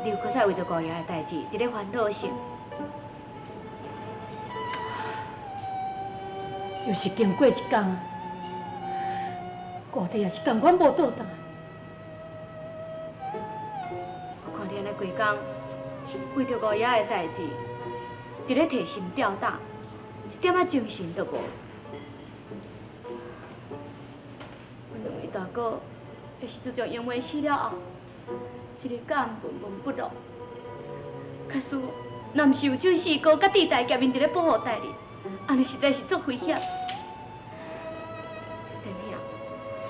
你又閣再為著五爺的代誌，佇咧煩惱啥？又是經過一工，五弟也是仝款無倒轉來。我看你按呢規工，為著五爺的代誌，佇咧提心吊膽，一點仔精神都無。阮兩位大哥，也是自從英妹死了後，一日到暗悶悶不樂。假使若毋是有周四哥佮弟大俠𪜶佇咧保護大人，按呢實在是足危險。電影，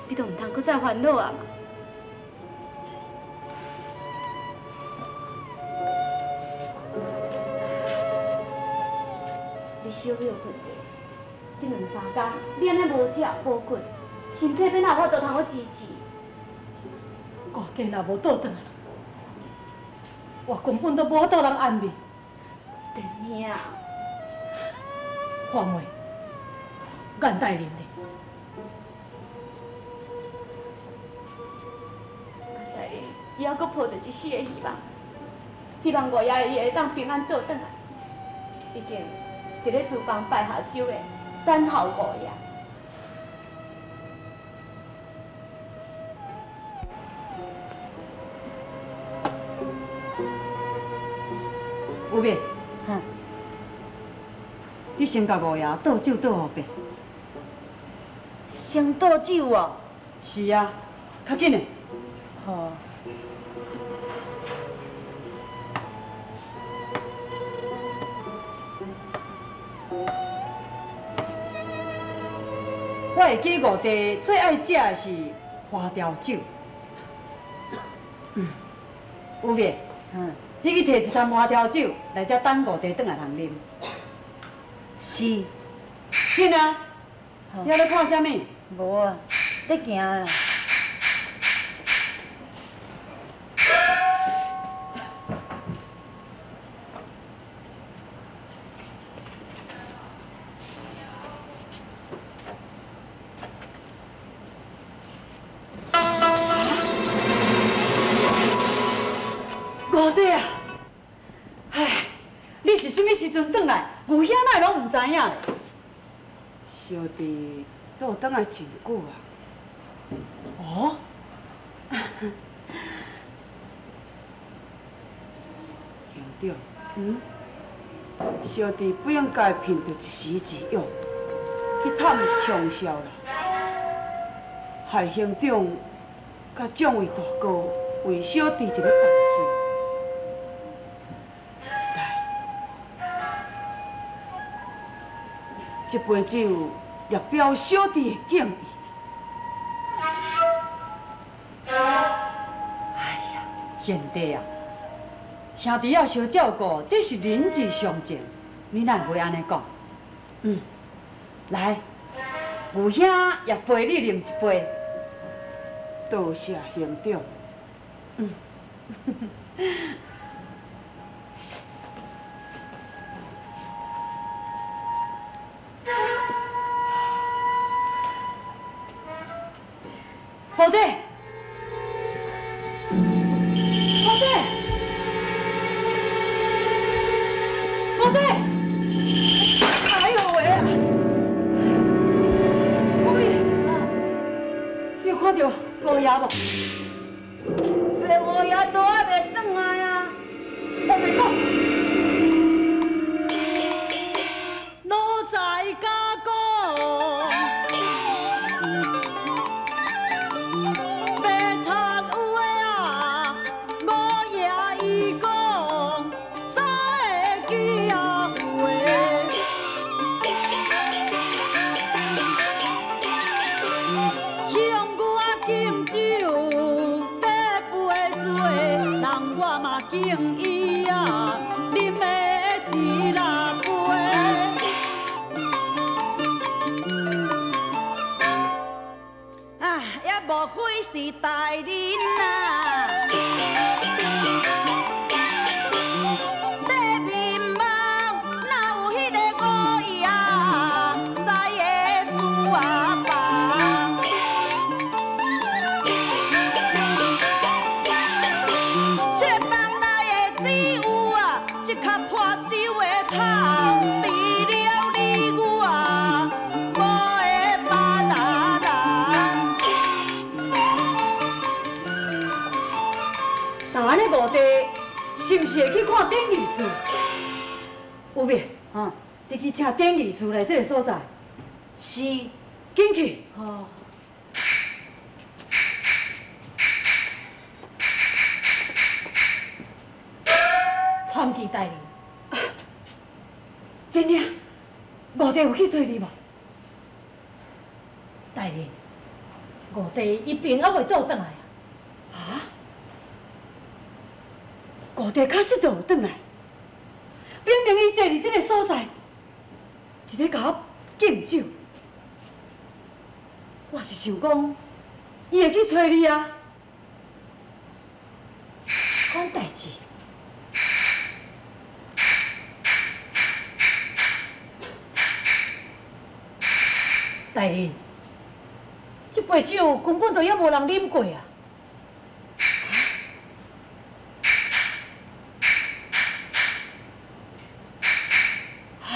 你都毋通閣再煩惱啊嘛！你小歇睏者，這兩三工你按呢無食無睏，身體欲哪有法度通好支持？五弟若無倒轉來，我根本都無法度通安眠。電影，花妹，顏大人呢？顏大人，伊猶閣抱著一絲的希望，希望五爺伊會當平安倒轉來，已經佇咧廚房擺下酒的等候五爺。有變，你先共五爺倒酒倒予伯。先倒酒哦？是啊，較緊的。好。我會記五弟最愛食的是花雕酒。有變，你去提一樽花雕酒來遮等五弟轉來通啉。是。緊啊！你還咧看啥物？無啊，咧行啦。五弟啊，唉，你是啥物時陣轉來？牛兄哪會攏毋知影咧？小弟倒轉來真久啊。哦。兄長。小弟不應該憑著一時之勇去探長痟啦，害兄長佮眾位大哥為小弟一个擔心。來，這杯酒略表小弟的敬意。哎呀，賢弟啊，兄弟仔相照顧，這是人之常情，你哪會袂按呢講？來，牛兄也陪你啉一杯。多謝兄長。五弟，五弟，五弟！哎呦喂啊！母咪，你有看著五爺無？五爺都還袂轉來啊！我袂講。奴才敢講，白贼有的啊，五爺伊講，早會記啊有的。香牛啊敬酒，得杯醉，人我嘛敬伊啊，啉的一若杯。啊，也無非是大人啊，底面貌哪有彼个五爺知的事啊吧？这个房內的五弟是毋是会去看典仪师？有未？啊，你去请典仪师来这个所在。是，紧去。哦。参见大人。真的，五弟有去找你无？大人，五弟伊并犹未倒转来啊！啊？五弟确实就有转来，明明伊坐伫这个所在，伫咧共我敬酒。我是想讲，伊会去找你啊。这款代志。大人，这杯酒根本就犹无人啉过啊！啊！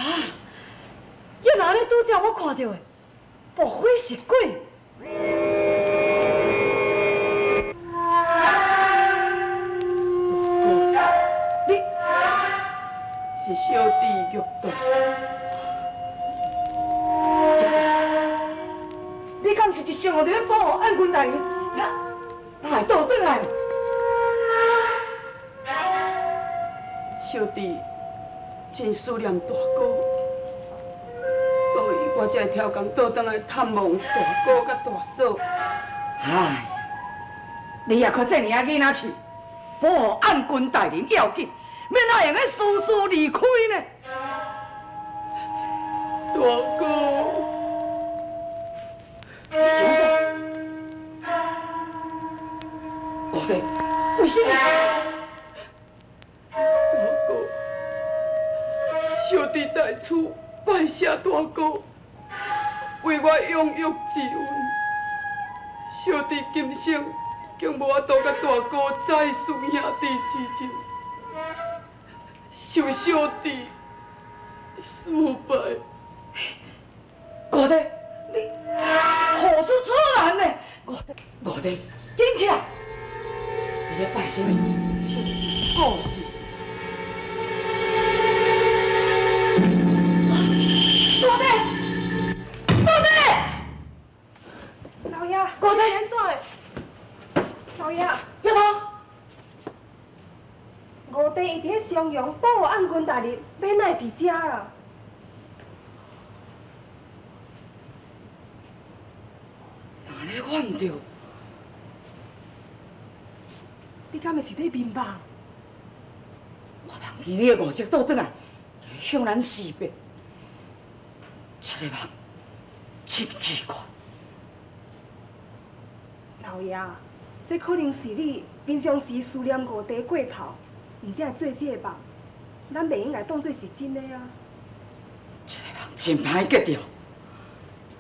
犹若按呢拄才我看到的，莫非是鬼？大哥，你是小弟玉堂。你敢是伫上午伫咧保护暗军大人，哪会倒转来？小弟真思念大哥，所以我才会超工倒转来探望大哥佮大嫂。唉，你也阁这尔仔囡仔去，保护暗军大人要紧，免哪用个私自离开呢？大哥。你想怎？五弟，为什么？大哥，小弟在厝拜谢大哥，为我养育之恩。小弟今生已经无法度佮大哥再续兄弟之情，受小弟失败。五弟，你何出此言呢？五弟，紧起来！你咧拜什么？小弟过世。五弟，五弟，老爷，五弟，安怎的？老爷，玉堂，五弟伊伫咧襄阳保护暗军大人，欲哪会伫遮啦？按呢我毋对。你敢会是咧眠梦？我梦见你的五叔倒转来，向咱辞别。这个梦真奇怪。老爷，这可能是你平常时思念五弟过头，毋才会做这个梦。咱袂应该当作是真的啊。这个梦真歹结著。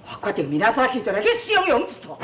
我决定明仔早起就来去襄阳一趟。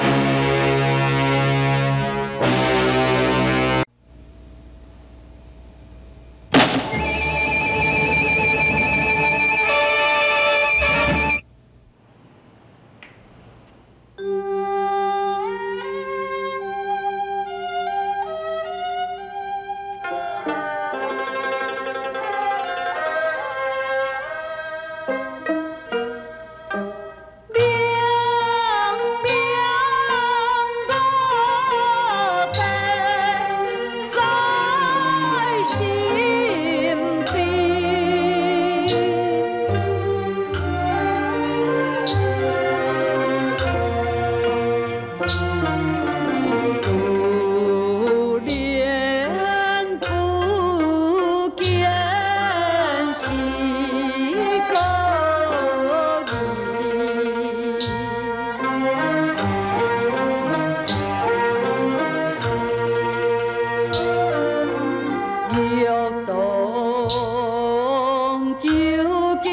玉堂求见。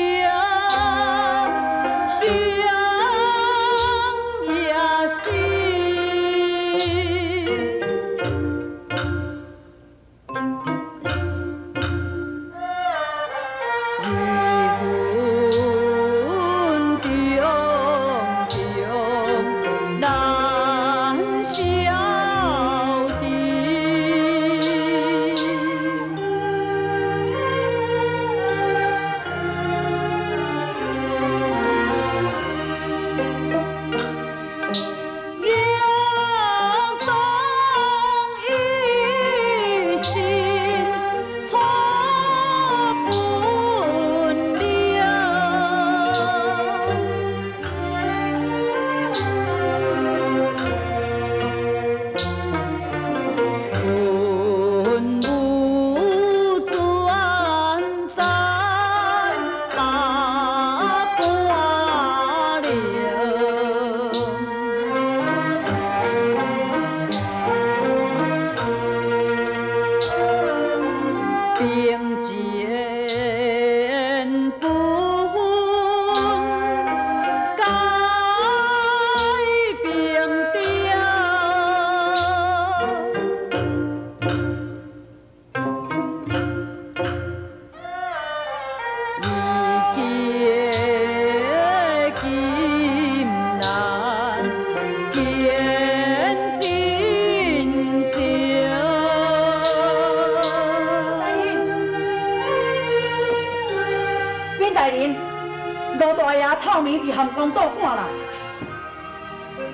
含公道馆啦。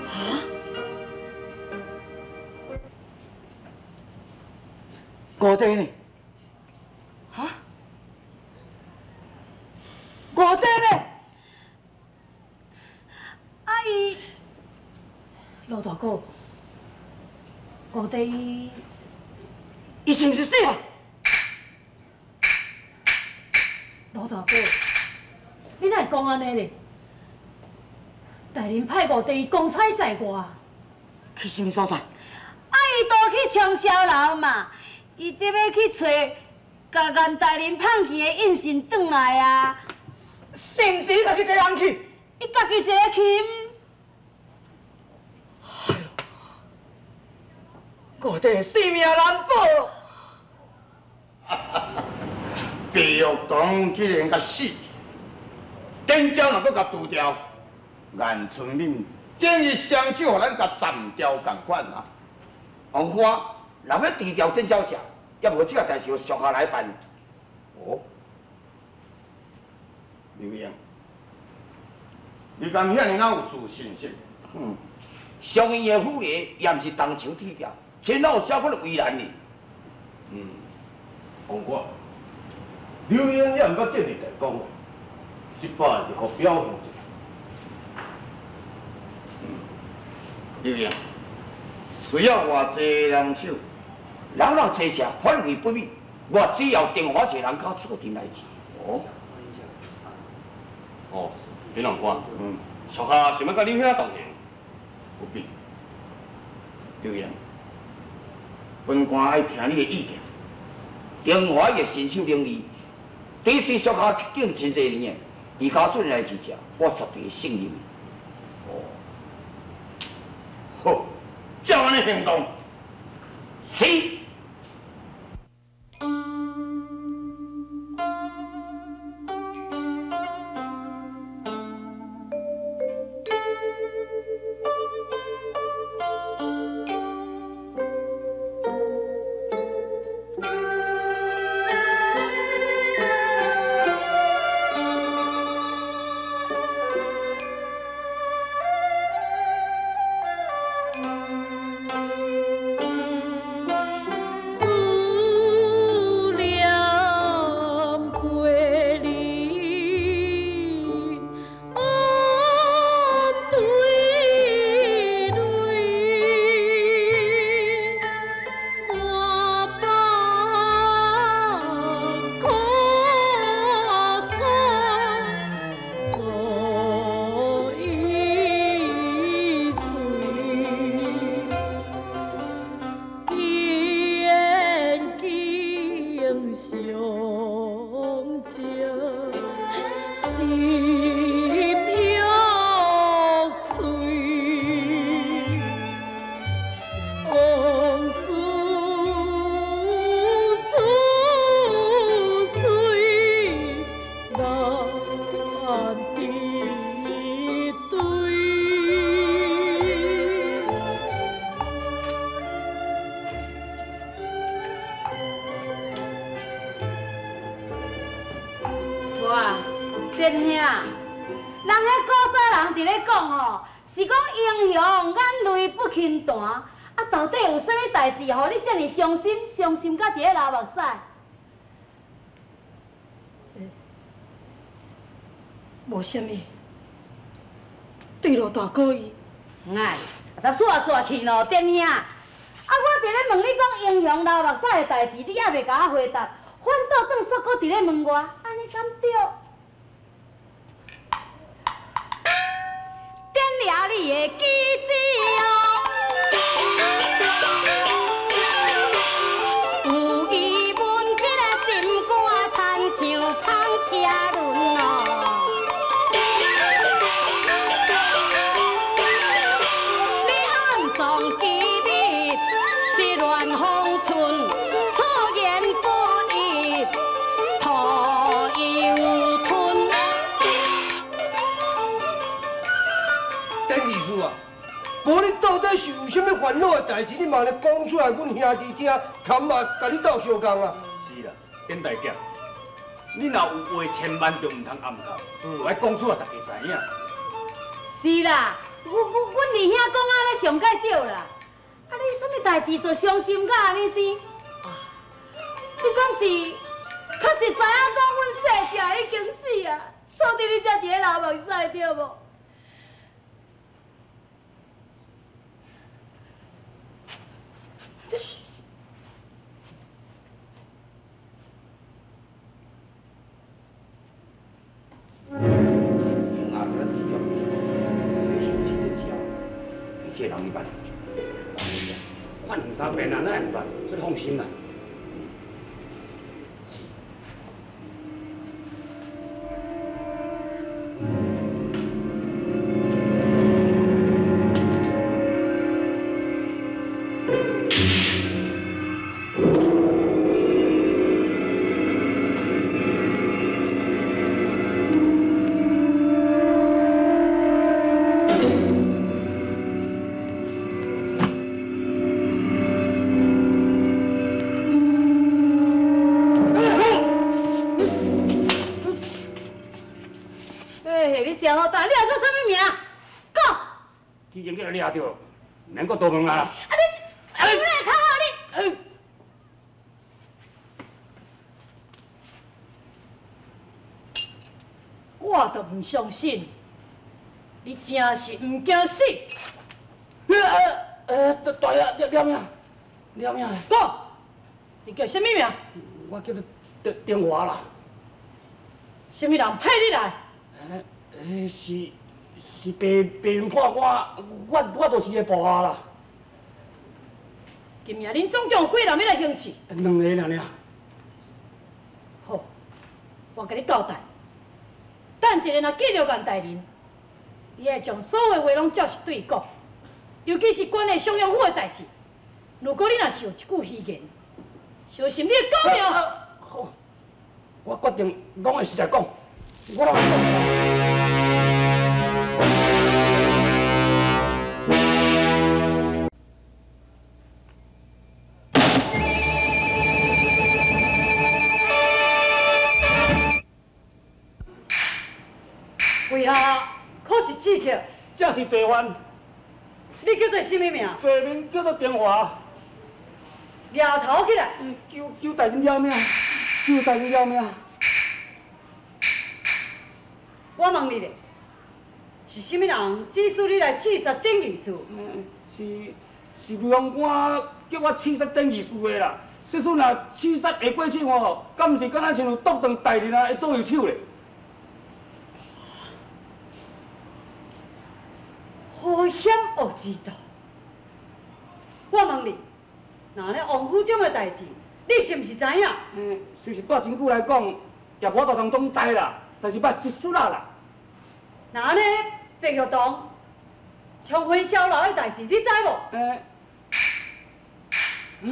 哈？五弟呢？哈？五弟呢？啊伊，罗大哥，五弟伊，伊是毋是死啊？罗大哥，你哪会讲按呢咧？大人派五弟伊公差在外，去啥物所在？啊，伊都去冲霄楼嘛，伊得欲去揣，共颜大人放弃的印信转来啊。是毋是伊家己一个人去？伊家己一个去。哎呦，五弟的性命难保。白玉堂既然共死，展昭若阁共除掉，颜春敏等于双手予咱共斩掉仝款啊！王官，若欲除掉展昭者，也无这个代志予属下来办。哦，刘英，你敢遐尔仔有自信心？嗯，相应的府衙也毋是铜墙铁壁，这哪有小可为难呢？嗯，王官。刘英也毋捌建立大功，这摆就予表现一下。刘英，需要偌济人手？人若济者反为不美，我只要电话一个人甲做阵来去。哦，哦，林长官，属下想欲佮刘兄同行。不必。刘英，本官爱听你的意见。丁华的身手伶俐，底虽属下敬真济年的，伊家准来去食，我绝对会信任伊。哦，好，照按呢行动。是。伤心，伤心到伫咧流目屎。这无啥物，对罗大哥伊，哎，啊，煞煞去咯，典兄。啊，我伫咧问你讲英雄流目屎的代志，你犹袂共我回答，反倒转煞阁伫咧问我，按呢敢对？点掠你的机智哦。是有啥物烦恼的代志，你嘛来讲出来，阮兄弟听，堪嘛共你斗相共啊。是啦，典大侠，你若有话千万就毋通暗藏，爱讲出来，大家知影。是啦，阮二兄讲按呢上盖对啦。啊，你啥物代志就伤心甲按呢生？啊，你敢是确实知影讲阮细姐已经死啊？所以你才伫咧流目屎对无？这是。这人你捌？看两三遍啊，哪会毋捌？这你放心啦。是。真好胆，你叫做啥物名？讲。已经叫掠著，免阁多问啊啦。啊你，你来看好你。我都毋相信，你真是毋惊死。大爷，掠命，掠命。讲，你叫啥物名？我叫做丁华啦。啥物人派你来？是白白云破我，我就是伊部下啦。今夜恁总共有几人欲来行刺？两个尔尔。好，我共你交代。等一下若见著颜大人，你爱将所有话拢照实对伊讲，尤其是关系襄阳府的代志。如果你若是有一句虚言，小心你的狗命！好，我决定讲的实在讲，我拢会讲出来。为下可是刺客？这是罪犯。你叫做啥物名？罪名叫做丁华。掠头起来！求大人饶命！求大人饶命！我问你咧，是啥物人指使你来刺杀典义士？是刘长官叫我刺杀典义士的啦。说说若刺杀下过手吼，敢毋是敢若像剁断大人啊的左右手咧？何险恶之徒！我问你，那咧王府中的代志，你是毋是知影？虽是带真久来讲，也无法度通总知啦，但是捌一丝仔啦。那按呢，白玉堂冲昏烧楼的代志，你知无？知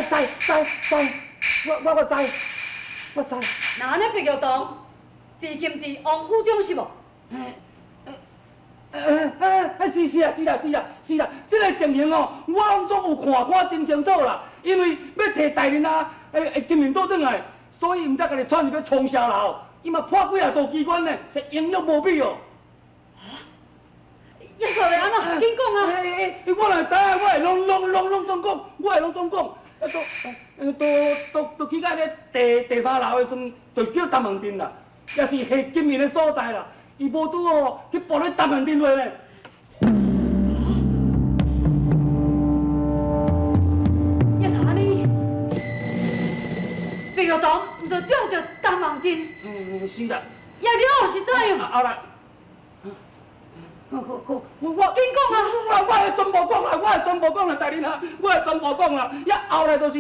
知知知，我知，我知。那按呢，白玉堂被禁伫王府中是无？是是啊，是啦，是啦，是啦，这个情形哦，我拢总有看看真清楚啦。因为欲提大人啊，会金银倒转来，所以毋才家己窜入去冲霄楼，伊嘛破几啊道机关呢，是英勇无比哦。啊，耶稣会按怎？紧讲啊！我若知影，我会拢总讲，我会拢总讲。啊，都去到咧第三楼的时阵，就叫陈梦阵啦，也是下金银的所在啦。伊无拄好去跋咧陈梦阵落咧。也若按呢，白玉堂毋就中著陈梦阵？是啦。也了是怎样？后来。好，我紧讲啊！我会全部讲啦，我会全部讲啦，大人啊，我会全部讲啦。也后来就是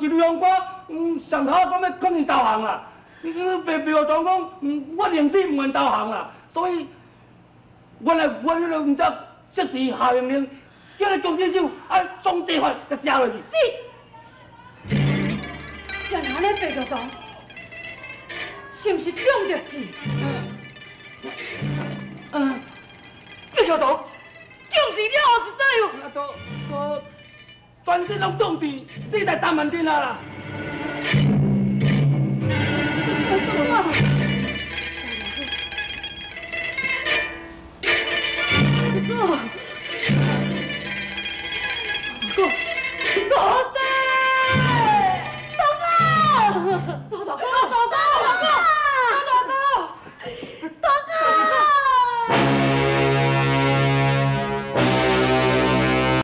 刘长官，上头讲欲囥伊投降啦。白玉堂讲，我宁死毋愿投降啦。所以，原来阮迄个毋才即时下命令，叫你强子手按总计划共写落去。你，也若按呢白玉堂，是毋是中著计？白玉堂中计了后是怎样？都全身拢中计，死在陈万阵啊啦！